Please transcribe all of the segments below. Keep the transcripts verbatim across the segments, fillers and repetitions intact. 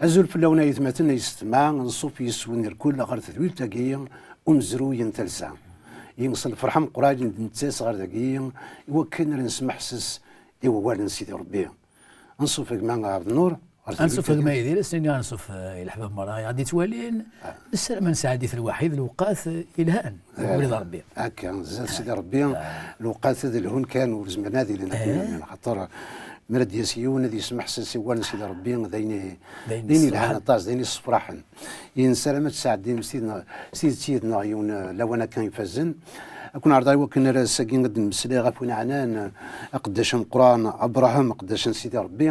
Azul fell-awen ay atmaten ay yessetma, nṣuf yes-wen irkul ɣer tedwilt-agi umezruy n talsa. Yenɣes lferḥ ameqqran i d-nettas ɣer dagi i wakken ara nesmeḥses i wawal n Sidi Ṛebbi. Anṣuf a gma Ɛebdennur ɣer tedwilt-agi. Anṣuf a gma Yidir, ass-nni anṣuf, eh, i leḥbab merra i ɣ-d-yettwalin. Nessaram ad nesɛeddi-t lwaḥid lewqat, eh, yelhan deg ubrid n Ṛebbi. Akka, zdat Sidi Ṛebbi, lewqat ad lhun kan, ur zmiren ad ilin akken, xaṭer mi ara d-yas yiwen ad yesmeḥses i wawal n Sidi Ṛebbi, d ayen i, d ayen yelhan aṭas, d ayen yessefraḥen. I nessaram ad tesɛeddim s tid-, s tidet yid-neɣ yiwen, eh, lawan akka ifazen. Ad ken-ɛerḍeɣ i wakken ar ass-agi ad d-nemmeslay ɣef win ɛnan, eh, aqeddac ameqqran Abṛaham, aqeddac n Sidi Ṛebbi.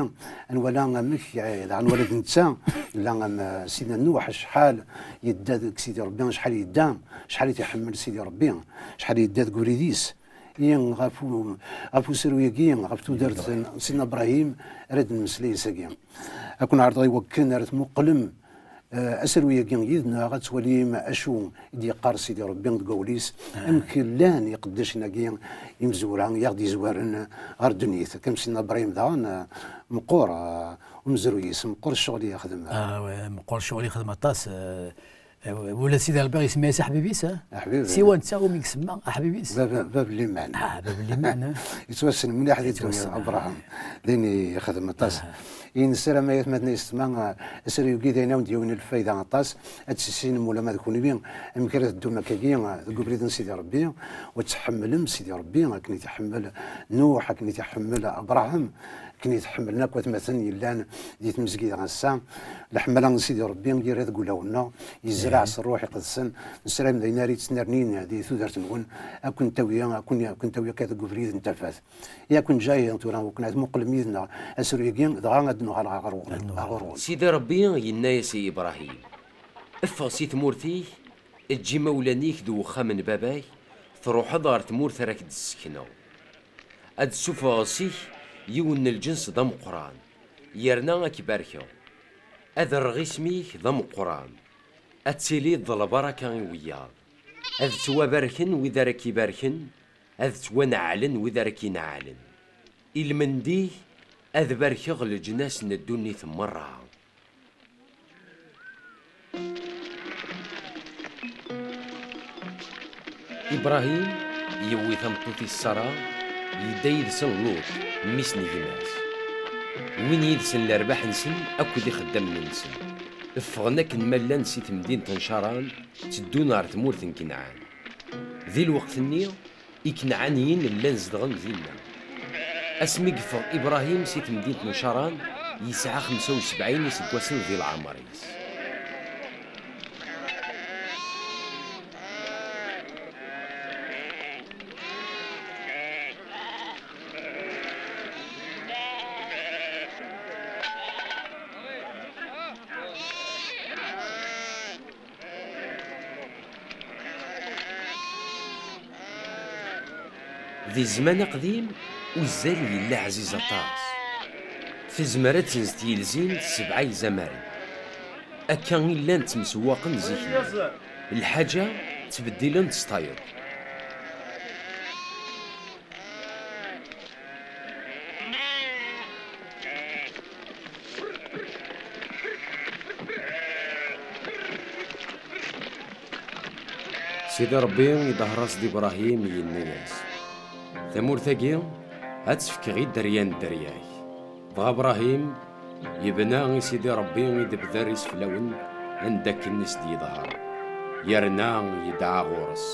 Ad nwala amek, eh, daɣen nwala d netta, nella am, eh, Sidna Nuḥ, acḥal yedda deg Sidi Ṛebbi, acḥal yedda, acḥal i t-iḥemmel Sidi Ṛebbi, acḥal yedda deg ubrid-is. I ɣef u-, ɣef usaru-agi, ɣef tudert n Sidna Abṛahim ara d-nemmeslay ass-agi. Ad ken-ɛerḍeɣ i wakken ara tmuqlem, eh, asaru-agi yid-neɣ, ad twalim acu i d-yeqqar Sidi Ṛebbi deg wawal-is, amek llan iqeddacen-agi imezwura i aɣ-d-yezwaren ɣer ddunit. Akka am Sidna Abṛahim daɣen, eh, meqqer, eh, umezruy-is, meqqer ccɣel i yexdem. Ah, ouais, meqqer ccɣel i yexdem aṭas, eh, Eh, ula d Sidi Ṛebbi isemma-yas aḥbib-is, ah? Aḥbib. Siwa netta umi isemma aḥbib-is. Bab, bab n liman. Ah, bab n liman, ah. Yettwassen mliḥ di ddunit Abṛaham. D ayen i yexdem aṭas. I nessaram ay atmaten ay yessetma, ah, asaru-agi d ayen awen-d-yawin lfayda aṭas. Ad tissinem ula ma d kunwi amek ara teddum akkagi, ah, deg ubrid n Sidi Ṛebbi, u ad tḥemmlem Sidi Ṛebbi akken i t-iḥemmel Nuḥ, akken i t-iḥemmel Abṛaham. Akken i t-ḥemmlen akk watmaten yellan di tmezgida ass-a. Leḥmala n Sidi Ṛebbi yerra deg wulawen-nneɣ, yezreɛ s Ṛṛuḥ Iqedsen. Nessaram d ayen ara yettnernin di tudert-nwen, ad ken-tawi, ad ken-, ad ken-tawi akka deg ubrid n tafat. I ad ken-ǧǧeɣ tura, wakken ad tmuqlem yid-neɣ asaru-agi, dɣa ad nuɣal ɣer ɣur-, ɣer ɣur-wen. Sidi Ṛebbi yenna-yas i Ibṛahim: Ffeɣ si tmurt-ik, eǧǧ imawlan-ik d uxxam n baba-k, truḥeḍ ɣer tmurt ara k-d-ssekneɣ. Ad d-ssufɣeɣ seg-k yiwen n lǧens d ameqqran, yerna ad k-barkeɣ. Ad rreɣ isem-ik d ameqqran. Ad tiliḍ d lbaraka i wiyaḍ. Ad ttwabarken wid ara k-ibarken, ad ttwaneɛlen wid ara k-ineɛlen. I lmend-ik ad barkeɣ leǧnas n ddunit merra. Ibṛahim yewwi tameṭṭut-is Ṣara, yedda yid-sen Luṭ, mmi-s n gma-s. Wwin yid-sen lerbaḥ-nsen akked ixeddamen-nsen. Ffɣen akken ma llan si temdint n Caran, tteddun ɣer tmurt n Kenɛan. Di lweqt-nni, Ikenɛaniyen llan zedɣen dinna. Asmi yeffeɣ Ibṛahim si temdint n Caran, yesɛa xemsa u sebɛin iseggasen di leɛmer-is. Di zzman aqdim, uzzal yella ɛziz aṭas. Tezmer ad tenzet yelzim d sebɛa izamaren. Akka i llan ttemsewwaqen zik-nni. Lḥaǧa ttbeddilent s tayeḍ. Sidi Ṛebbi iḍher-as-d Ibṛahim, yenna-yas: Tamurt-agi ad tt-fkeɣ i dderya n dderya-k. Dɣa Bṛahim yebna i Sidi Ṛebbi i d-bder iseflawen anda akken i s-d-yeḍher, yerna yedɛa ɣur-s.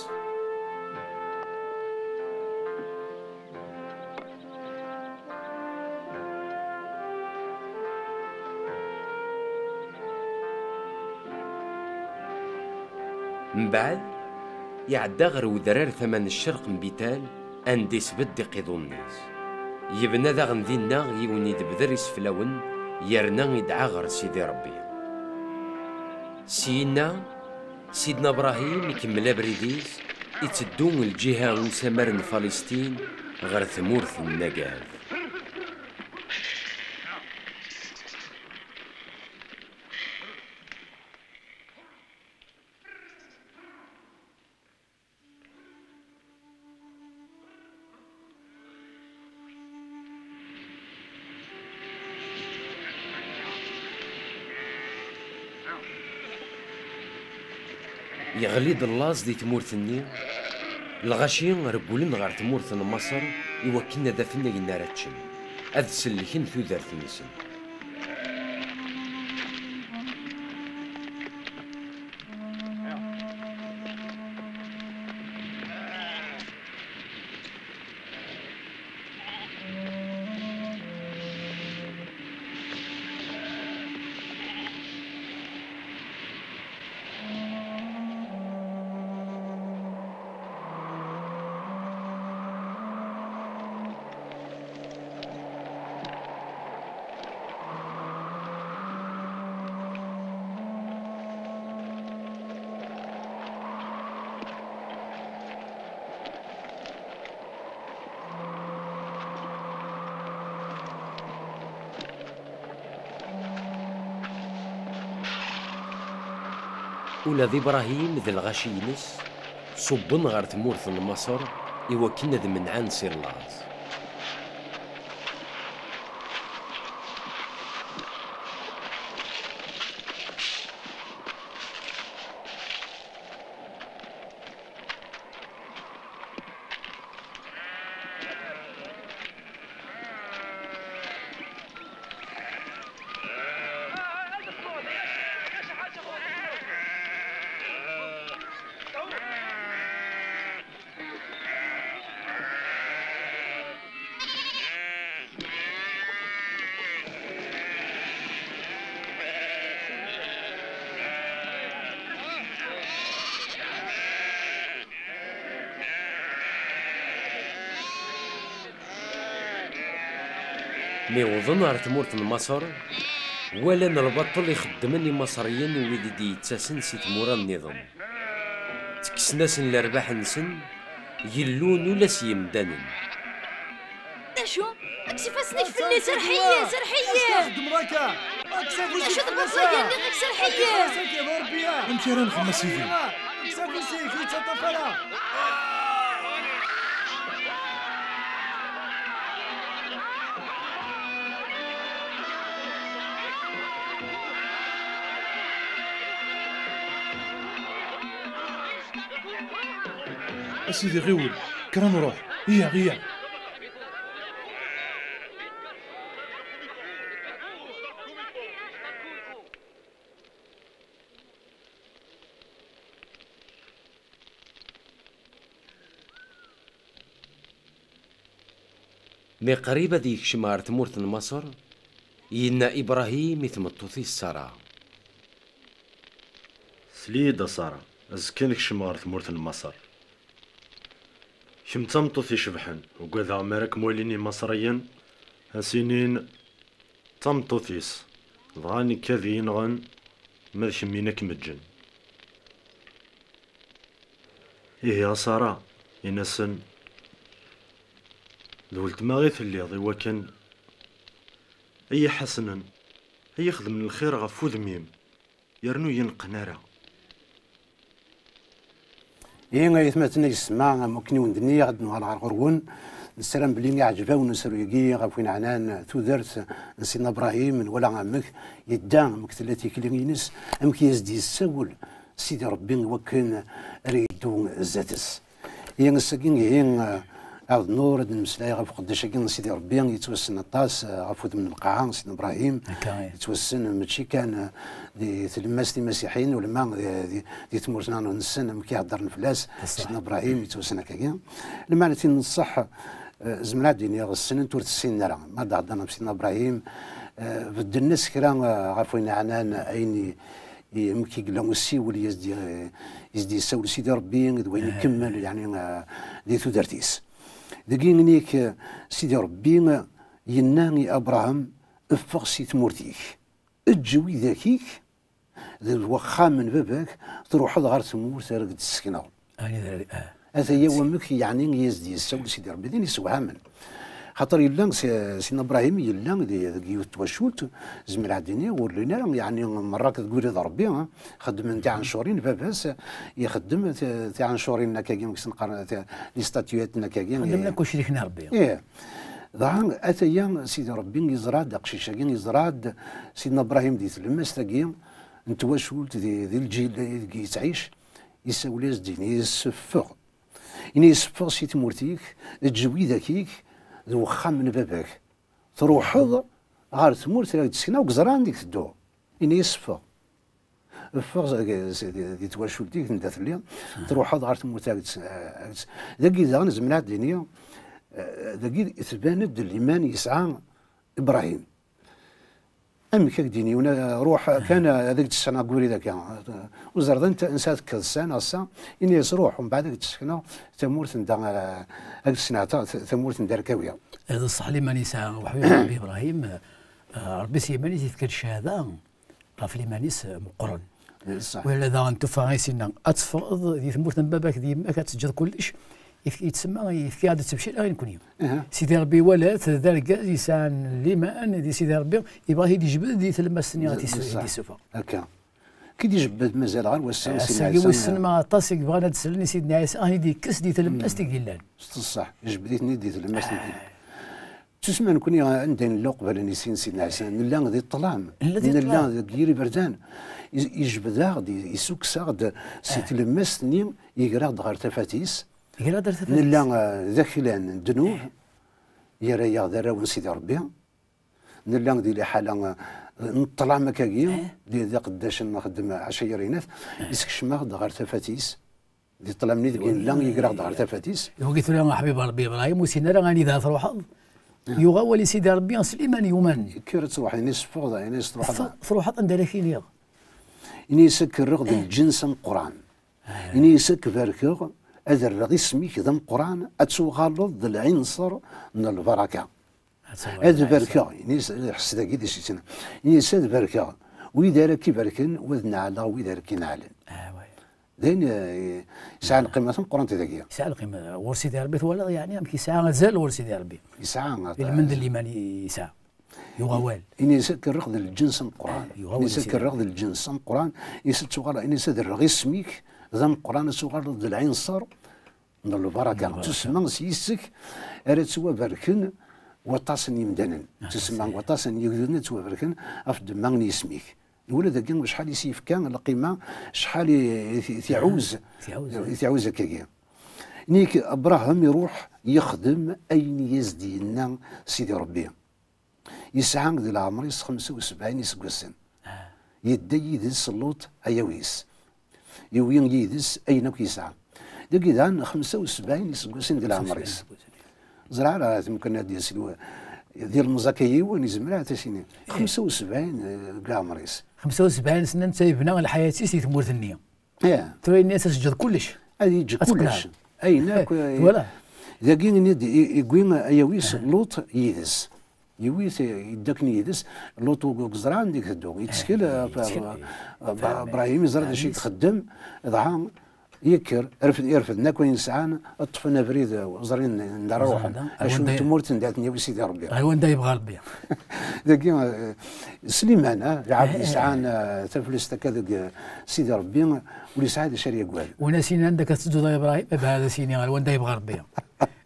Mbeɛd, iɛedda ɣer wedrar tama n ccerq n Bital, anda isbedd iqiḍunen-is. Yebna daɣen dinna yiwen idebder iseflawen, yerna idɛa ɣer Sidi Ṛebbi. Syenna, Sidna Bṛahim ikemmel abrid-is, itteddu lǧiha n usamar n Falistin ɣer tmurt n Nagad. Yeɣli-d laẓ di tmurt-nni, lɣaci regglen ɣer tmurt n Maṣer i wakken ad afen ayen ara ččen, ad sellken tudert-nsen. Ula d Ibrahim d lɣaci-ines ṣubben ɣer tmurt n Maṣer i wakken ad menɛen si llaẓ. Mi wwḍen ɣer tmurt n Maṣer, walan lbaṭel ixeddmen Imaṣriyen wid i d-yettasen si tmura nniḍen. Ttekksen-asen lerbaḥ-nsen, gellun ula s yemdanen. D acu? Kkes ifassen-ik fell-i, serreḥ-iyi, serreḥ-iyi! Acu tebɣiḍ wagi, nniɣ-ak serreḥ-iyi! Amek ara nxemmem a sidi? Kkes afus-ik, ur ttaṭṭaf ara! A sidi, ɣiwel, kker ad nruḥ. Iyya, iyya. Mi qrib ad yekcem ɣer tmurt n Maṣer, yenna Ibṛahim i tmeṭṭut-is Ṣara. Sel-iyi-d a Ṣara, azekka ad nekcem ɣer tmurt n Maṣer. Kemm d tameṭṭut icebḥen, ugadeɣ mi ara kem-walin Imaṣriyen, ad s-inin d tameṭṭut-is, dɣa nekk ad iyi-nɣen ma d kemmini ad kem-ǧǧen. Ihi a Ṣara, in-asen, d weltma i telliḍ i wakken ad iyi-ḥasnen, ad iyi-xedmen lxir ɣef wudem-im, yernu ur yi-neqqen ara. Ihi ay atmaten, ay yessetma, am wakken i wen-d-nniɣ, ad nuɣal ɣer ɣur-wen. Nessaram belli iɛǧeb-awen usaru-agi ɣef win ɛnan tudert n Sidna Ibrahim, nwala amek yedda, amek tella tikli-ines, amek i as-d-yessawel Sidi Ṛebbi i wakken ara yeddu zdat-s. Ihi ass-agi, ihi, eh, Ɛebd Nur, ad nmeslay ɣef uqeddac-agi n Sidi Ṛebbi, yettwassen aṭas, eh, ɣef wudem n lqaɛa, Sidna Ibrahim, akka, eh, yettwassen mačči kan, eh, di tlemmast imasiḥiyen, ulama di, di, di tmurt-nneɣ nessen amek i heddren fell-as, Sidna Ibrahim yettwassen akkagi. Lmeɛna tin n ṣṣeḥ, eh, zemreɣ ad d-iniɣ ssnen-t ur t-ssinen ara. Ma d-heddren ɣef Sidna Ibrahim, eh, bedden-as kra, eh, ɣef wayen ɛnan ayen i, i, amek i yella usiwel i as-d-, i as-d-yessawel Sidi Ṛebbi, d wayen ikemmel, yeɛni, eh, di tudert-is. Deg yigenni-k, eh, Sidi Ṛebbi, eh, yenna i Abṛaham, ffeɣ si tmurt-ik, eǧǧ widak-ik, d wexxam n baba-k, truḥeḍ ɣer tmurt ara k-d-ssekneɣ. Anida ara, ah. Ata-ya wamek, yeɛni, i as-d-yessawel Sidi Ṛebbi, d ayen yessewhamen. Xaṭer yella, si-, Sidna Ibrahim yella di, deg yiwet n twacult, zemreɣ ad d-iniɣ, ur llin ara, yeɛni, merra deg ubrid n Ṛebbi, ah, xeddmen tiɛencurin, baba-s ixeddem ti-, tiɛencurin akkagi, amek sen-qqaren, ti-, les statuettes akkagi, xeddmen eh. Akk ucrik n Ṛebbi. Ih. Dɣa, ata-ya Sidi Ṛebbi yeẓra-d, aqcic-agi yeẓra-d, Sidna Ibrahim di tlemmast-agi, n twacult di, di lǧil ideg yettɛic, isawel-as-d, ini-as: "Ffeɣ." Ini-as: "Ffeɣ si tmurt-ik, eǧǧ widak-ik d wexxam n baba-k. Truḥeḍ ɣer tmurt ara k-d-sekneɣ, deg ẓran deg tedduɣ." Ini-as: "Ffeɣ. Ffeɣ di, di, di twacult-ik anda telliḍ, truḥeḍ ɣer tmurt ara k-d-s-, ara k-d-s-." Dagi daɣen zemreɣ ad d-iniɣ, eh, dagi tban-d liman yesɛa Ibrahim. Amek ak-d-ini, una, ruḥ kan ad ak-d-ssekneɣ deg ubrid akka. Ur ẓerreḍ anta, ansa tekkeḍ ssan, ass-a, ini-as: "Ruḥ, umbeɛd ad ak-d-ssekneɣ tamurt n da, eh, ad ak-d-ssekneɣ ta-, tamurt n da ara k-awiɣ." D ṣṣeḥ, liman yesɛa uḥbib Ṛebbi Ibrahim, eh, Ṛebbi s yiman-is yefka-d cchada ɣef liman-is, eh, meqqren. D ṣṣeḥ. Wala daɣen tufa i s-inna: "Ad teffɣeḍ di tmurt n baba-k d yemma-k, ad teǧǧeḍ kullec." Yef-, yettsemma, yefka-aɣ-d ttebcira i nekni. Aha. Sidi Ṛebbi iwala-t d argaz yesɛan liman di Sidi Ṛebbi, yebɣa ad t-id-yejbed di tlemmast-nni ad D-, d-issu-, ṣṣeḥ. Ad d-issufeɣ. Akka. Ki d-ijebbed mazal ɣer wass-a, Sidna Ɛisa, wissen ma aṭas i yebɣan ad d-slen i Sidna Ɛisa, ad t-id-yekkes di tlemmast i yellan. D ṣṣeḥ, ijebbed-iten-id di tlemmast i yellan. Tusma nekni anda i nella uqbel ad nissin Sidna Ɛisa, nella di ṭṭlam, nella di ṭṭlam, nella deg yir iberdan. I-, ijbed-aɣ-d, i-, isukkes-aɣ-d si tlemmast-nni, yegra-ɣ-d ɣer tafat-is. Yegra-ɣ-d ɣer tafat-is. Nella, eh, d aklan n ddnub, yerra-yaɣ d arraw n Sidi Ṛebbi. Nella di liḥala, eh, n ṭṭlam akkagi, di, d iqeddacen nxeddem ɛecra yinat, isekcem-aɣ-d ɣer tafat-is. Di ṭṭlam-nni deg nella, yegra-ɣ-d ɣer tafat-is. Wagi tura, a ḥbib Ṛebbi Ibrahim, ur sin ara anida truḥeḍ. Yuɣ awal i Sidi Ṛebbi s liman yuman. Kker ad truḥeḍ, ini-as: "Ffeɣ, ini-as truḥeḍ." Ffeɣ, truḥeḍ anda ara k-iniɣ. Ini-as: "Ad k-rreɣ d lǧens ameqqran." Ini-as: "Ad k-barkeɣ, ad rreɣ isem-ik d ameqqran, ad tuɣaleḍ d lɛinṣer n lbaraka." Ad tuɣaleḍ d lɛinṣer. "Ad barkeɣ," ini-as, ḥess dagi di ccetna. Ini-as: "Ad barkeɣ wid ara k-ibarken, u ad neɛleɣ wid ara k-ineɛlen." D ayen, eh, yesɛa lqima tameqqrant dagi. Yesɛa lqima. Ɣur Sidi Ṛebbi twalaḍ, yeɛni, amek yesɛa azal ɣur Sidi Ṛebbi. Yesɛa. Ilmend n liman yesɛa. Yuɣ awal. Ini-as: "Ad k-rreɣ d lǧens ameqqran." Yuɣ awal. Ini-as: "Ad k-rreɣ d lǧens ameqqran." Ini-as: "Ad tuɣal, ini-as, ad rreɣ isem-ik d ameqqran, ad tuɣaleḍ d lɛinṣer n lbaraka." N lbaraka. Tusemma s yis-k ara ttwabarken waṭas n yimdanen. Tusemma waṭas n yigduden ad ttwabarken ɣef ddemma n yisem-ik. Wala dagi acḥal i s-yefka lqima, acḥal i, i t-, i t-iɛuz, i t-iɛuz akkagi. Nek Abṛaham iṛuḥ yexdem ayen i as-d-yenna Sidi Ṛebbi. Yesɛa di leɛmer-is xemsa u sebɛin iseggasen. Yedda yid-s Luṭ, ayaw-is. Yewwi yid-s ayen akk yesɛa. Dagi daɣen xemsa u sebɛin iseggasen di leɛmer-is. Ẓriɣ ara temken ad d-yas di lemẓaka yiwen, izmer ad as-yini. Xemsa u sebɛin, eh, deg leɛmer-is. Xemsa u sebɛin sna netta yebna lḥayat-is di tmurt-nni. Tura yenna-as ad teǧǧeḍ kullec. Ad yeǧǧ kullec. Ayen akk, eh, twala. Dagi ini-d i-, yewwi ayaw-is Luṭ yid-s. Yewwi-t, yedda akken yid-s. Luṭ ur, ur yeẓra anda i iteddu. Yettkel, eh, yettkel, eh, Ibrahim yeẓra d acu i ixeddem. Dɣa yekker, irfed, irfed akk ayen sɛan, ṭṭfen abrid, eh, ẓrin anda ara ruḥen. Acu n tmurt anda ad ten-yawi Sidi Ṛebbi. Ɣer wanda yebɣa Ṛebbi. Dagi, eh, Sliman, eh, lɛebd yesɛan, eh, taflest akka deg, eh, Sidi Ṛebbi, ur yesɛi d acu ara yagad. Win as-yinin anda akka tettedduḍ a Ibrahim, abɛad as-yini ɣer wanda yebɣa Ṛebbi.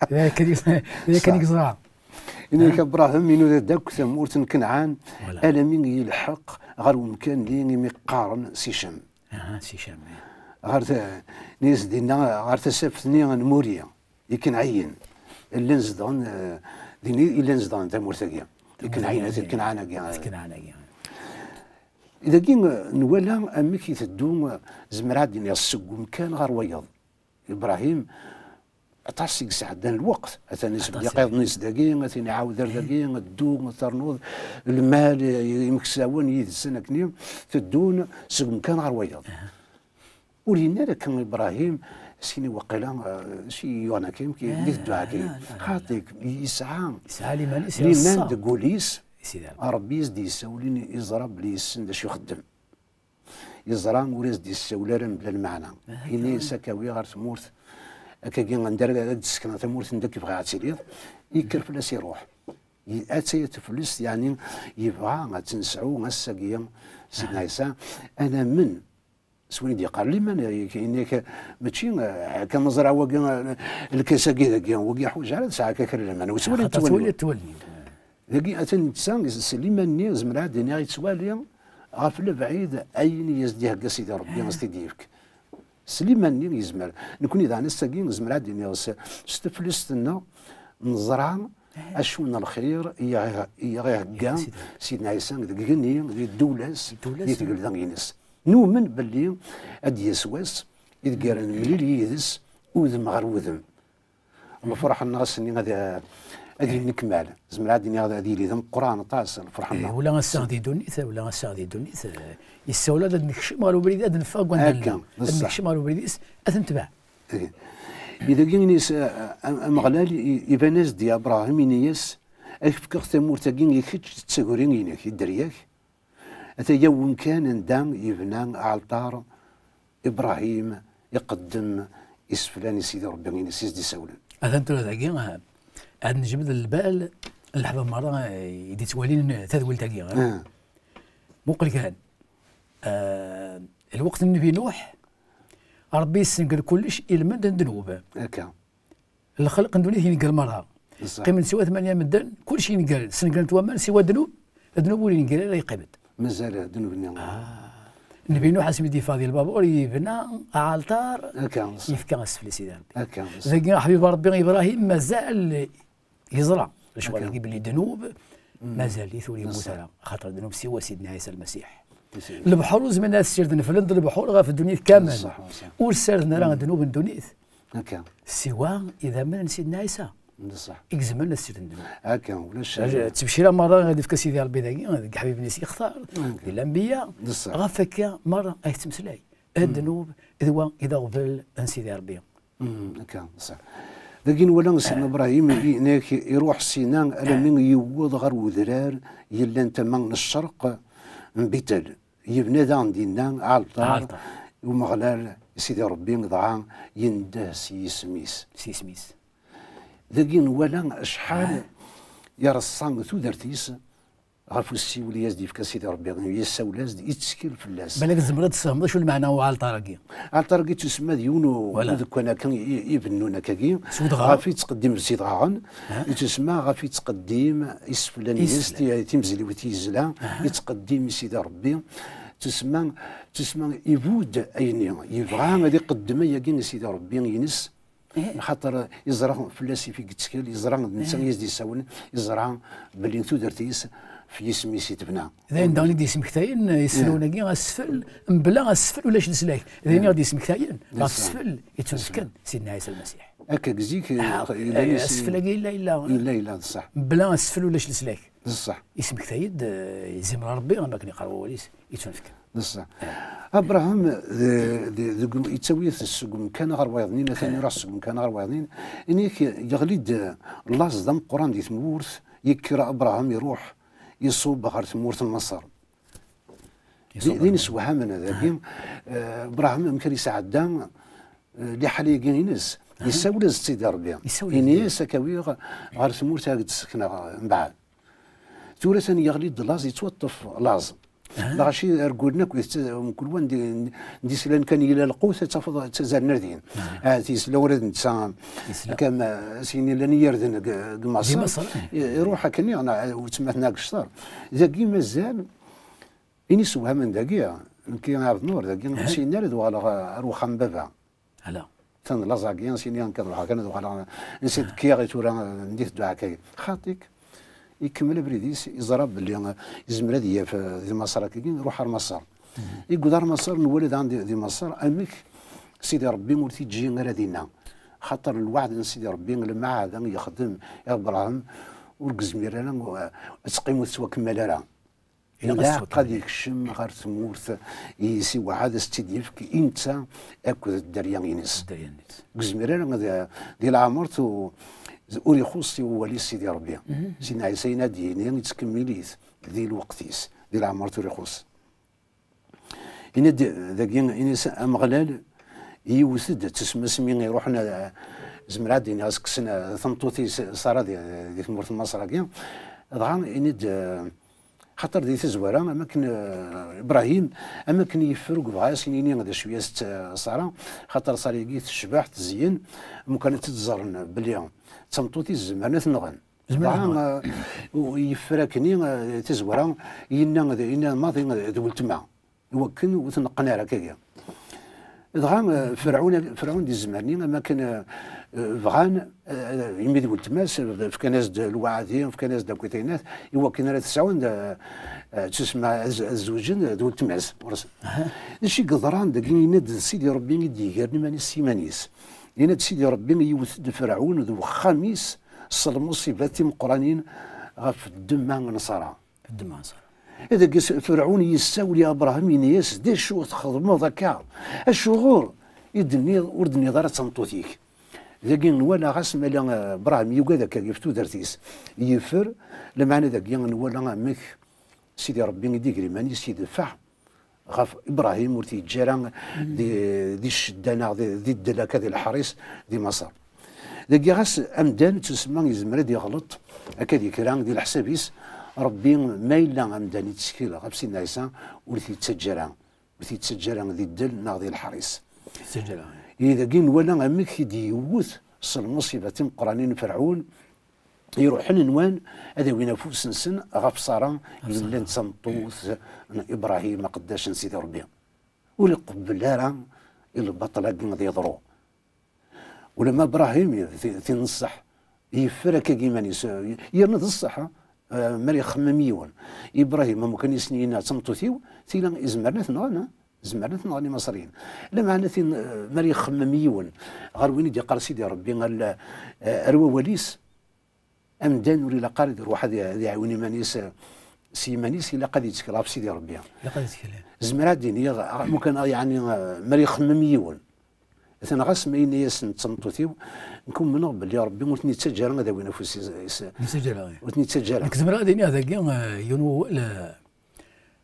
D akken i, d akken i yeẓra. Ini-ak Abṛaham inuda-d akk tamurt n Kenɛan, alami yelḥeq ɣer umkan-nni imi qqaren Sicem. Aha, Sicem, eh. Ɣer ta-, nni-as dinna, ɣer tasaft-nni n Muri, Ikenɛiyen. Llan zedɣen, eh, din i llan zedɣen tamurt-agi. Ikenɛiyen, at Kenɛan-agi. At Kenɛan-agi. Dagi, eh, nwala amek iteddu, eh, zemreɣ ad d-iniɣ seg umkan ɣer wayeḍ. Ibrahim, aṭas i yesɛeddan lweqt. Atan isbedd iqiḍ-nni s dagi, atan iɛawed ar dagi, ddu, ternuḍ, lmal, imeksawen yid-sen akkenni, teddun seg umkan ɣer wayeḍ. Ur yenni ara kan Ibrahim, sini waqila, eh, si yuɣen akim, ki, di dduɛa ki. Xaṭi, yesɛa liman deg wul-is, Ṛebbi i s-d-yessawlen, iẓra belli yessen d acu ixeddem. Yeẓra ur as-d-yessawel ara mebla lmeɛna. Ini-as ad k-awiɣ ɣer tmurt, akkagi anda ara d-sekneɣ tamurt anda k-bɣiɣ ad tiliḍ, yekker fell-as iruḥ. Attaya teflest, yeɛni yebɣa ad tt-nesɛu ass-agi, Sidna Ɛisa, ad namen s win i d-yeqqar liman, ini-ak mačči, eh, akka ma ẓriɣ wagi, eh, lkas-agi dagi, wagi yeḥwaǧ ara tesɛa akka kra n liman. Ur s wala yettwali. Dagi atan netta s liman-nni, zemreɣ ad d-iniɣ yettwali ɣef lebɛid ayen i as-d-ihegga Sidi Ṛebbi, a s-t-id-yefk. S liman-nni yezmer. Nekkni daɣen ass-agi nezmer ad d-iniɣ s, s teflest-nneɣ neẓra acu n lxir i aɣ-, i aɣ-ihegga Sidna Ɛisa deg igenni, di ddula-s, di tgelda-ines. Numen belli ad d-yas wass ideg ara nemlil yid-s udem ɣer udem. Lferḥ-nneɣ ass-nni ad, ad yennekmal. Zemreɣ ad d-iniɣ ad yili d ameqqran aṭas lferḥ-nneɣ. Ula ass-a di ddunit, ula ass-a di ddunit, eh, yessawel-aɣ-d ad nekcem ɣer ubrid, ad neffeɣ deg wanda nella. Ad nekcem ɣer ubrid-is, ad t-netbeɛ. Dagi, ini-as, eh, am-, Ameɣlal i-, iban-as-d i Abṛaham, ini-as, ad k-fkeɣ tamurt-agi i kečč d taguri-inek, i dderya-k. Ata yawwen kan anda yebna aɛalṭar Ibṛahim, iqeddem iseflan i Sidi Ṛebbi, ines i s-d-isawlen. Atan tura dagi, eh, ad nejbed lbal n leḥbab merra, eh, i d-ittwalin tadwilt-agi, eh. Muqel kan, eh, lweqt n Nnbi Nuḥ, Ṛebbi yessenger kullec i lmend n ddnub. Lxelq n ddunit yenker merra. Qqimen siwa tmanya medden, kullec yenker, sengren-t waman, siwa ddnub, ddnub ur yenker ara, yeqqim-d. Mazal ddnub-nni. Nnbi Nuḥ asmi d-yeffeɣ di lbabur, yebna aɛalṭar, yefka asefli i Sidi Ṛebbi. Dagi, aḥbib Ṛebbi Ibṛahim mazal yeẓra lecɣal-agi belli ddnub mazal-it ur yemmut ara, axaṭer ddnub siwa Sidna Ɛisa Lmasiḥ. Lebḥur ur zmiren ad ssirden, flan-d lebḥur ɣef ddunit kamel. Ur ssarden ara ddnub n ddunit. Siwa idammen n Sidna Ɛisa i izemren ad ssirden ddnub. Ttebcira merra ad ifka Sidi Ṛebbi dagi, deg ḥbib-is yextar, di lanbiya, ɣef akka merra ay tettmeslay. Ddnub d wa i d aɣbel n Sidi Ṛebbi. Dagi nwala Sidna Ibrahim, inek iruḥ sina alammi yewweḍ ɣer udrar yellan tama n ccerq n Bitel. Yebna daɣen dinna aɛalṭar i Umeɣlal Sidi Ṛebbi, dɣa yendeh s yisem-is. S yisem-is. Dagi nwala acḥal ireṣṣa tudert-is ɣef usiwel i as-d-yefka Sidi Ṛebbi, yessawel-as-d, yettkel fell-as. Balak tzemreḍ ad tessehmeḍ acu lmeɛna n uɛalṭar-agi? Aɛalṭar-agi yettusemma d yiwen u-, udekkan akka i, i bennun akkagi, ɣef yettqeddim s yedɣaɣen, yettusemma ɣef yettqeddim iseflan-ines, ti-, timezliwt i yezla, yettqeddim i Sidi Ṛebbi, yettusemma, yettusemma ibud ayenni, yebɣa ad iqeddem ayagi i Sidi Ṛebbi ines, Axaṭer yeẓra fell-as i yettkel, yeẓra d netta i as-d-yessawlen, yeẓra belli tudert-is f yisem-is i tebna. D ayen daɣen i d-yesmektayen, eh, iseflen-agi, asfel, mebla asfel ulac leslak. D ayen i ɣ-d-yesmektayen, ɣef sfel yettunefken Sidna Ɛisa Lmasiḥ. Akka deg zik, eh, yella, eh, asfel-agi yella, yella. Yella, yella, d ṣṣeḥ. Mebla asfel ulac leslak. D ṣṣeḥ. Yesmektay-d, eh, zimer Ṛebbi, am akken yeqqar wawal-is, yettunefken. D ṣṣeḥ. Abṛaham, d-, d-, deg um-, yettawi-t seg umkan ɣer wayeḍnin, atan iruḥ seg umkan ɣer wayeḍnin, inek yeɣli-d laẓ d ameqqran di tmurt, yekker Abṛaham iruḥ iṣub ɣer tmurt n Maṣer. Di, din isewhamen dagi, eh, Abṛaham amek ara yesɛedda, eh, liḥala-agi ines, yessawel-as-d Sidi Ṛebbi. Ini-as, ad k-awiɣ ɣer tmurt ad k-d-ssekneɣ mbeɛd. Tura atan yeɣli-d laẓ, yettwaṭṭef laẓ. Dɣa ci argulen akk, mkul wa n di-, n di-, n d-islan kan yella lqut, ad tafeḍ ttazalen ar din. Ahat yesla ula d netta, kam, eh, sin yellan yirden deg, deg Maṣer. I-, iruḥ akken, neɣ, ur ttemmaten deg cter. Dagi mazal, ini sewhamen dagi, nekki Ɛebd Nur, dagi, ur syin ara ad uɣaleɣ ar uxxam n baba. Ala. Atan laẓ-agi, sini kan ruḥeɣ kan ad uɣaleɣ, nsi d kiyaɣ i tura, ndi tedduɛa-kagi. Xaṭi-k, ikemmel abrid-is, iẓra belli, eh, yezmer ad yaf, eh, di Maṣer akkagi, iruḥ ar Maṣer. Yewweḍ ar Maṣer, nwala daɣen di, di Maṣer, amek Sidi Ṛebbi ur t-iǧǧi ara dinna. Xaṭer lweɛd n Sidi Ṛebbi, lmeɛda yexdem i Abṛaham, ur yezmir ara, eh, ad teqqim ur tettwakemmel ara. Ilaq ad yekcem ɣer tmurt i s-iwɛed, ad s-tt-id-yefk i netta akked dderya-ines. Ur yezmir ara ad, di leɛmer-t u-, ur ixuṣ i wawal-is Sidi Ṛebbi. Sidna Ɛisa yenna ad d-yini, yettkemmil-it di lweqt-is, di leɛmer-t ur ixuṣ. Ini-d dagi, ini-as Ameɣlal, yiwet-d, ttusemma asmi iruḥen, eh, zemreɣ ad d-iniɣ, ad s-kksen, eh, tameṭṭut-is Ṣara di, di tmurt n Maṣer-agi. Dɣa ini-d, eh, Xaṭer di tazwara, am akken, eh, Ibrahim, am akken yeffer ur yebɣa ad as-yini d acu i as-tt-, Ṣara, xaṭer Ṣara-agi tecbeḥ, tezyen, mukan ad tt-ẓren belli d tameṭṭut i izemren ad t-nɣen. Zemreɣ. Dɣa, eh, u-, yeffer akkenni, eh, tazwara, yenna d, yenna maḍi d weltma, iwakken ur tneqqen ara akkagi. Dɣa, eh, Ferɛun, Ferɛun d izemren-nni, am akken, eh, eh, bɣan, eh, imi d weltma-s, eh, fkan-as-d lwaɛdi, fkan-as-d akk tayennat, iwakken ara t-sɛun, eh, eh, tsusma ad z-, ad zewǧen d weltma-s. Ɣur-s. D acu i yeḍran dagi? Yenna-d d Sidi Ṛebbi i d-yegren iman-is s yiman-is. Yenna-d Sidi Ṛebbi yewwet-d Ferɛun d wexxam-is s lmuṣibat timeqqranin ɣef ddemma n Ṣara. Ddemma n Ṣara. Dagi s-, Ferɛun yessawel i Abṛaham, yenna-yas: "D acu txedmeḍ akka? Acuɣer i d-tenniḍ, ur d-tenniḍ ara d tameṭṭut-ik?" Dagi nwala ɣas ma yella, eh, Abṛaham yugad akka ɣef tudert-is, yeffer, lameɛna dagi nwala amek Sidi Ṛebbi i d-iger iman-is, idefeɛ ɣef Ibṛahim, ur t-yeǧǧi ara di, di ccedda neɣ di, di ddel akka di leḥris di Maṣer. Dagi ɣas amdan ttusemma yezmer ad iɣleṭ akka di kra di leḥsab-is, Ṛebbi ma yella amdan ittkel ɣef Sidna Ɛisa ur t-yettaǧǧa ara, ur t-yettaǧǧa ara di ddel neɣ di leḥris. Yettaǧǧa ara. Ihi dagi nwala amek i d-yewwet s lmuṣibat timeqqranin Ferɛun, iruḥen nwan ad awin afus-nsen ɣef Ṣara, yellan d tameṭṭut n Ibṛahim, aqeddac n Sidi Ṛebbi. Ur iqebbel ara i lbaṭel-agi ad yeḍru. Ulamma Ibṛahim, ti, ti n ṣṣeḥ, yeffer akka iman-is, yerna d ṣṣeḥ, eh, mi ara ixemmem yiwen. Ibṛahim, am kan i sen-yenna d tameṭṭut-iw, tila izemren ad t-nɣen, eh? Zemren ad t-nɣen Imaṣriyen. Lameɛna tin, eh, mi ara ixemmem yiwen ɣer win i d-yeqqar Sidi Ṛebbi ar, eh, ar wawal-is, amdan ur ilaq ara ad iruḥ ad, ad iɛiwen iman-is, eh, s yiman-is, ilaq ad yettkel ɣef Sidi Ṛebbi. Ilaq ad yettkel. Zemreɣ ad d-iniɣ, ah, mukan, ah, yeɛni, ah, mi ara ixemmem yiwen. Atan ɣas ma yenna-yasen d tameṭṭut-iw, nekk umneɣ belli Ṛebbi ur ten-yettaǧǧa ara ad awin afus-is. Ur ten-yettaǧǧa ara. Nekk zemreɣ ad iniɣ dagi, eh, yiwen wawal, eh,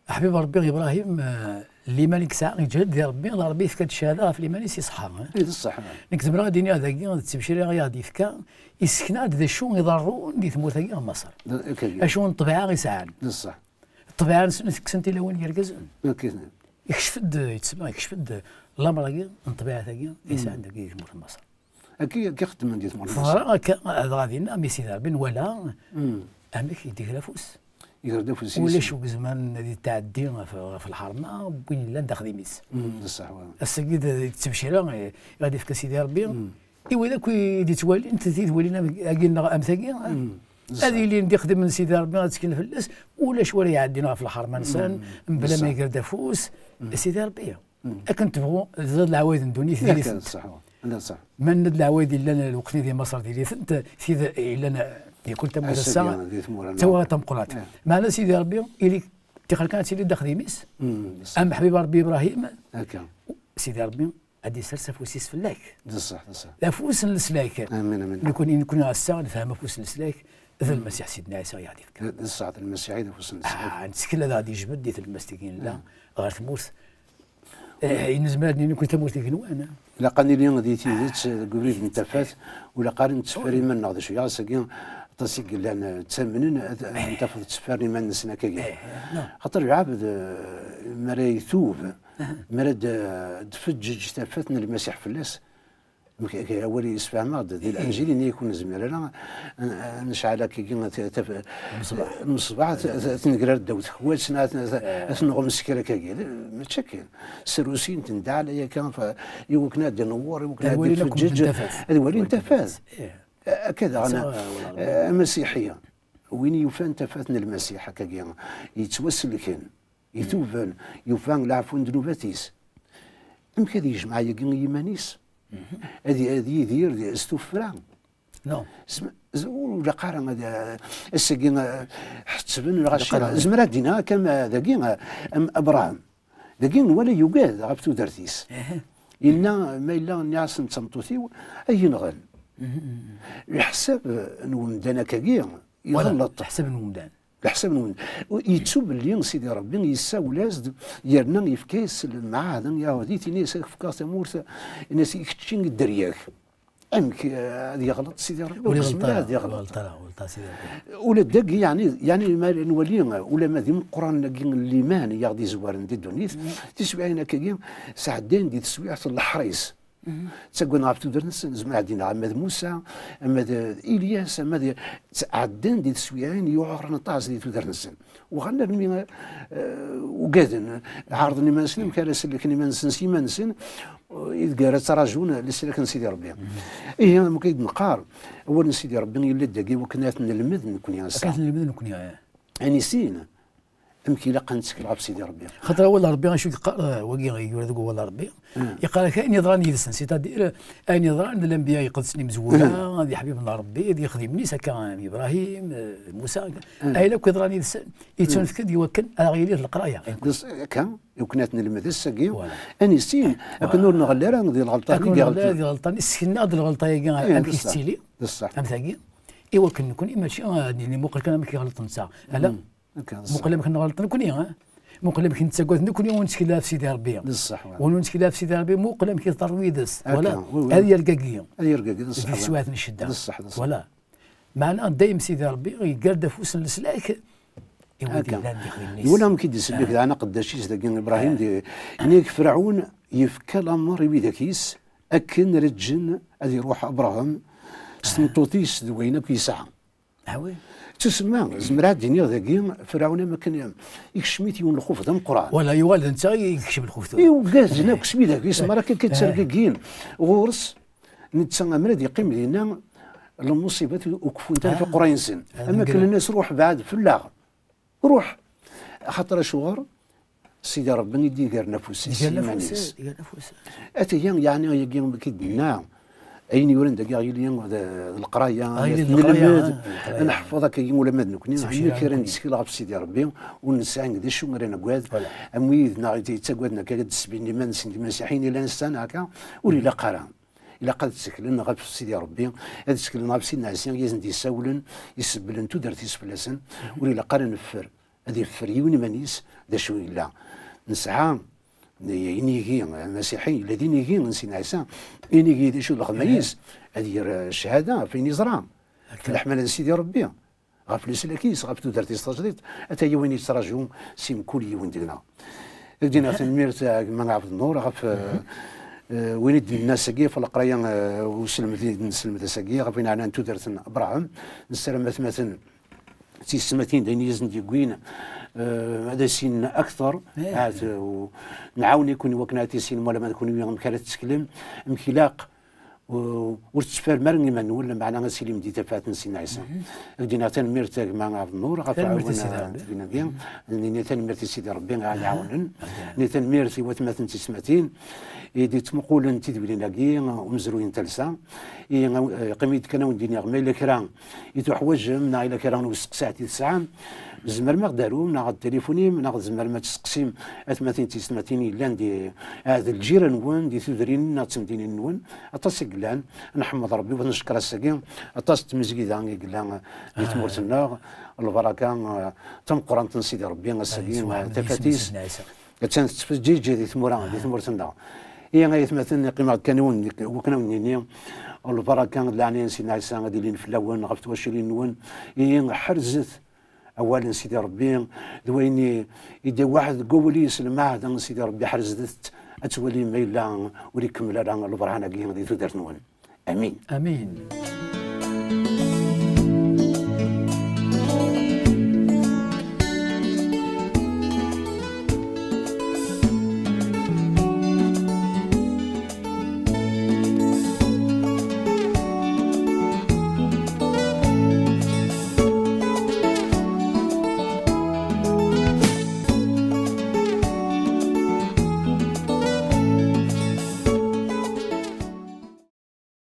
Aḥbib Ṛebbi Ibṛahim, eh, liman i yesɛa, yeǧhed di Ṛebbi, d Ṛebbi yefka-d cchada ɣef liman-is iṣeḥḥa, eh? Eh, d ṣṣeḥ, eh. Nekk zemreɣ ad iniɣ dagi, d ttebcira i aɣ-d-yefka, yessekna-d d acu iḍerrun di tmurt-agi n Maṣer. D, akkagi. Acu n ṭṭbiɛa i sɛan. D ṣṣeḥ. Ṭṭbiɛa-nsen tekksen tilawin yergazen. Akkagi. Ikcef-d, yettsemma, ikcef-d lamer-agi n ṭṭbiɛa-tagi i sɛan dagi di tmurt n Maṣer. Akka, akka xeddmen di tmurt n Maṣer. Teḍra akka, dɣa dinna, mi Sidi Ṛebbi nwala amek i d-iger afus. Iger-d afus. Ulac ugezman ad yetɛeddi ɣef, ɣef lḥerma n win yellan d axdim-is. Mm, d ṣṣeḥ, wa. Ass-agi d, d ttebcira, eh, i ɣ-d-ifka Sidi Ṛebbi. I wid akk i d-ittwalin tidwilin am, agi neɣ am tagi, ad ilin d ixdimen n Sidi Ṛebbi, ad ttken fell-as, ulac wara iɛeddin ɣef lḥerma-nsen, mebla ma iger-d afus Sidi Ṛebbi. Akken tebɣu, d leɛwayed n ddunit diri-tent. D ṣṣeḥ, wa. D ṣṣeḥ. Ma nna d leɛwayed yellan lweqt-nni di Maṣer diri-tent, tid yellan di kul tamurt ass-a, ass-agi, di tmura-nneɣ, d tawaɣit tameqqrant. Meɛna Sidi Ṛebbi, ili tixer kan ad tili d axdim-is, am Ḥbib Ṛebbi Ibṛahim, akka. Sidi Ṛebbi ad d-isers afus-is fell-ak. D ṣṣeḥ, d ṣṣeḥ. D afus n leslak. Amin, amin. Nekni, nekni ass-a nefhem afus n leslak, d Lmasiḥ Sidna Ɛisa i aɣ-d-ifka. D ṣṣeḥ, d Lmasiḥ i d afus n leslak. Ah, nettkel ad aɣ-d-yejbed di tlemmast-agi nella ɣer tmurt. Eh, nezmer ad nini nekni tamurt igenwan, eh? Ilaq ad nili di tidet deg ubrid n tafat, ur ilaq ara netteffer iman-nneɣ d acu. Ass-agi, aṭas i yellan, eh, ttamnen, ad, ad tafeḍ tteffren iman-nsen akkagi. Eh, non. Xaṭer lɛebd, eh, mi ara itub, mi ara d-, d-tfeǧǧeǧ tafat n Lmasiḥ fell-as, Mek-, awal yessefhem-aɣ-d di Lenǧil, ini-ak ur nezmir ara ad, ad necɛel akkagi t-, taf-, lmeṣbaḥ, t-, t-, tnegrar ddaw tekwat, neɣ ad, ad t-nɣem s kra akkagi. Mačči akken. Sserusint-d ɛla yakka, f-, i wakken ad d-newweṛ, i wakken ad d-tfeǧǧeǧ, ad walin tafat. Ih. Akka daɣen, eh, amasiḥi, win yufan tafat n Lmasiḥ akkagi, yettwaselken, ituben, yufa leɛfu n ddnubat-is. Amek ad yejmeɛ ayagi i yiman-is? Ad, ad yidir di, s tuffra? Non. Zem-, z-, ur ilaq ara ad, ass-agi, eh, ḥettben neɣ acira. Zemreɣ ad d-iniɣ akka, am, eh, dagi, eh, am Abraham. Dagi nwala yugad ɣef tudert-is. Yenna, ma yella nniɣ-asen d tameṭṭut-iw, ad yi-nɣen. Leḥsab n umdan akkagi, iɣelleṭ. Leḥsab n umdan. Leḥsab-nwen. Yettu belli Sidi Ṛebbi yessawel-as-d, yerna yefka-yas lemɛahda, yaɛud-it, ini-as, "Ad k-fkeɣ tamurt", ini-as, "I keččini i dderya-k." Amek, eh, ad yeɣleḍ Sidi Ṛebbi? Ur iɣelleḍ ara, ur iɣelleḍ ara, ur iɣelleḍ ara Sidi Ṛebbi. Ula d dagi, yeɛni, yeɛni ma nwali, ula ma d imeqqranen-agi n liman i aɣ-d-izwaren di ddunit, tiswiɛin akkagi sɛeddayen di teswiɛt n leḥris. Ttaggaden ɣef tudert-nsen, zemreɣ ad d-iniɣ ama d Musa, ama d Ilyas, ama d, ttɛeddan di teswiɛin yuɛren aṭas di tudert-nsen. Uɣalen armi, eh, ugaden, ɛerḍen iman-nsen amek ara sellken iman-nsen s yiman-nsen, eh, i deg ara ttrajun leslak n Sidi Ṛebbi. Ihi, am akka i d-neqqar, awal n Sidi Ṛebbi yella dagi wakken ad t-nelmed nekni ass-a. Akken ad t-nelmed nekni, eh. Ad nissin amek ilaq ad nettkel ɣef Sidi Ṛebbi. Xaṭer awal n Ṛebbi acu yeqqar, eh, wagi yura deg wawal n Ṛebbi, yeqqar-ak ayen yeḍran yid-sen, c'est-à-dire ayen yeḍran d lanbiya iqedsen imezwura, d iḥbiben n Ṛebbi, d ixdimen-is akka am Ibrahim, eh, Musa, ayen akk yeḍran yid-sen, yettunefk-d i wakken ara ɣ-yili d leqraya. Akka, i wakken ad t-nelmed ass-agi, ad nissin, akken ur nɣelli ara di lɣelṭa-nni i iɣelṭen. Akken ur nɣelli ara di lɣelṭa-nni, sken-aɣ-d lɣelṭa-agi amek yettili, am tagi, i wakken nekni mačči ad nili muqel kan amek iɣelṭ netta. Ala, muqel amek nɣelṭ nekni, eh? Muqel amek nettagad nekni ur nettkel ɣef Sidi Ṛebbi. D ṣṣeḥ, wa. Ur nettkel ɣef Sidi Ṛebbi, muqel amek iḍerr wid-s. Voilà. Ad yergagi. Ad yergagi, d ṣṣeḥ, wa. Di teswiɛt n ccedda. D ṣṣeḥ, d ṣṣeḥ. Voilà. Meɛna dayem Sidi Ṛebbi yeggar-d afus n leslak i wid yellan d ixdimen-is. Iwala amek i d-isellek daɣen aqeddac-is dagi Ibrahim, di, yenna-yak Ferɛun yefka lamer i widak-is akken reǧǧen ad iruḥ Abṛaham s tmeṭṭut-is d wayen akk yesɛa. Tusemma, zemreɣ ad d-iniɣ dagi, Ferɛun am akken ikcem-it yiwen lxuf d ameqqran. Wala, yuɣal d netta i yekcem lxuf tura. I ugaden akk s widak yis mara akka ttergigin ɣur-s, netta amer ad yeqqim dinna, lmuṣibat ur keffun ara tiqura-nsen. Am akken nnan-as, "Ruḥ, beɛd fell-aɣ. Ruḥ." Axaṭer acuɣer? Sidi Ṛebbi i d-igren afus-is s yiman-is. Ataya, yeɛni, ayagi i d-nenna, ayen yuran dagi ɣ yili d, d leqraya, ad nelmed, ad neḥfeḍ akkagi ulamma d nekni, amek ara nettkel ɣef Sidi Ṛebbi, ur nesɛi d acu ara nagad, am wid neɣ yettagaden akka ad d-sbinen iman-nsen d imasiḥiyen i llan ass-a neɣ akka, ur ilaq ara. Ilaq ad tteklen ɣef Sidi Ṛebbi, ad tteklen ɣef Sidna Ɛisa i asen-d-yessawlen, isebblen tudert-is fell-asen, ur ilaq ara neffer. Ad yeffer yiwen iman-is d acu yella. Nesɛa inigi amasiḥi, yella d inigi n Sidna Ɛisa. Inigi d acu d lxedma-is? Ad yerr, eh, cchada ɣef ayen yeẓra. Ɣef leḥmala n Sidi Ṛebbi, ɣef leslak-is, ɣef tudert-is tajdiṭ. Ata-ya win yettraǧu si mkul yiwen deg-neɣ. Ad d-iniɣ tanemmirt, eh, a gma Ɛebd Nnur, ɣef, eh, eh, win i d-nenna ass-agi, ɣef leqraya, eh, uselmed i d-nesselmed ass-agi, ɣef ayen ɛnan tudert n Abṛaham. Nessaram atmaten d tiyessetmatin d ayen i asen-d-yewwin, eh, ad as-inin akteṛ, ahat, eh, u-, nɛawen-iken i wakken ad tissinem, wala ma d kenwi amek ara tetteklem, amek ilaq, u-, ur tettferrem ara iman-nwen, lameɛna ad tilim di tafat n Sidna Ɛisa. Ad d-iniɣ tanemmirt a gma Ɛebd Nnur ɣef uɛawen, eh, n tgina-agi. Nini tanemmirt i Sidi Ṛebbi i aɣ-iɛawnen. Nini tanemmirt i watmaten d tiyessetmatin i d-yettmuqulen tidwilin-agi, umezruy n talsa. I, eh, yeqqim-iyi-d kan ad wen-d-iniɣ, ma yella kra i tuḥwaǧem, neɣ yella kra n usteqsi i tesɛam, tzemrem ad ɣ-d-tarum, neɣ ad d-tilifunim, neɣ tzemrem ad testeqsim atmaten d tiyessetmatin yellan di, eh, d lǧiran-nwen, di tudrin neɣ d temdinin-nwen. Aṭas i yellan, nḥemmed Ṛebbi, u neckeṛ ass-agi, aṭas n tmezgida i yella di tmurt-nneɣ, lbaraka, eh, tameqqrant n Sidi Ṛebbi, ass-agi, eh, tafat-is. Attan tettfeǧǧiǧ di tmura, di tmurt-nneɣ. Ihi, ay atmaten, qqimeɣ-d kan i wen-, wakken ad wen-nini, lbaraka d leɛnaya n Sidna Ɛisa ad ilin fell-awen, ɣef twaculin-nwen. Ihi, ḥerzet awal n Sidi Ṛebbi, d wayen i, i d-iwaɛed deg wawal-is, lmeɛda n Sidi Ṛebbi, ḥerzet-t, ad twalim ma yella ur ikemmel ara lberhan-agi di tudert-nwen. Amin. Amin.